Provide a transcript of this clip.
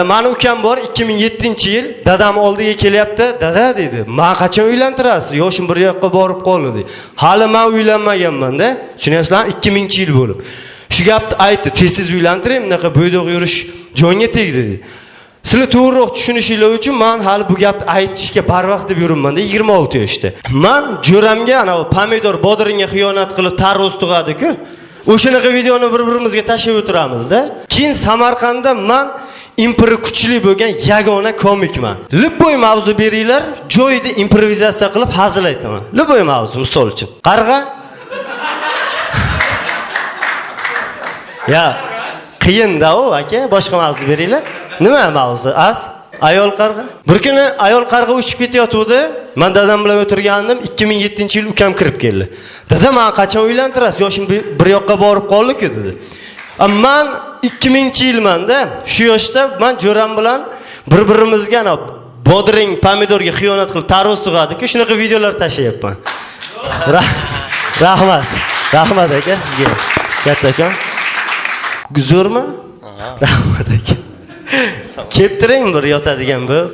Mani ukam bor, 2007-yil dadam oldiga kelyapti. Dada deydi, "Men qachon uylantirasiz? Yoshim bir yoqqa borib qoldi" deydi. Hali men uylanmaganman-da. Tushunyapsizlarmi? 2000-yil bo'lib. Shu gapni aytdi, tez-tez uylantiring, bunaqa bo'ydoq yurish jonga tegdi dedi. Sizlar to'g'riroq tushunishinglar uchun men hali bu gapni aytishga barvaqt deb yuribman-da, 26 yoshda. Men jo'ramga ana pomidor bodringga xiyonat qilib tarvuz tug'adi-ku. O'shanaqa videoni bir-birimizga tashlab o'tiramiz-da. Keyin Samarqandda men impri kuchli bo'lgan yagona komikman. Любой mavzu beringlar, joyida improvizatsiya qilib hazil aytaman. Любой mavzu, misol uchun. Qarg'a? Ya, qiyin-da u aka, boshqa mavzu beringlar. Nima mavzu? Az? Ayol qarg'a. Bir kuni ayol qarg'a uchib ketayotgandi. Men dadam bilan o'tirgandim. 2007-yil ukam kirib keldi. Dada, meni qachon uylantirasiz? Yoshim bir yoqqa borib qoldi-ku dedi. Man 2000-yilman-da. Shu yoshda men jo'ram bilan bir-birimizga ana bodring pomidorga xiyonat qilib tarvuz tug'adi-ku, shunaqa videolar tashlayapman. Rahmat. Rahmat aka sizga. Kattakon. Zo'rmi? Rahmat aka. Kelib turing bir yotadigan bo'lib.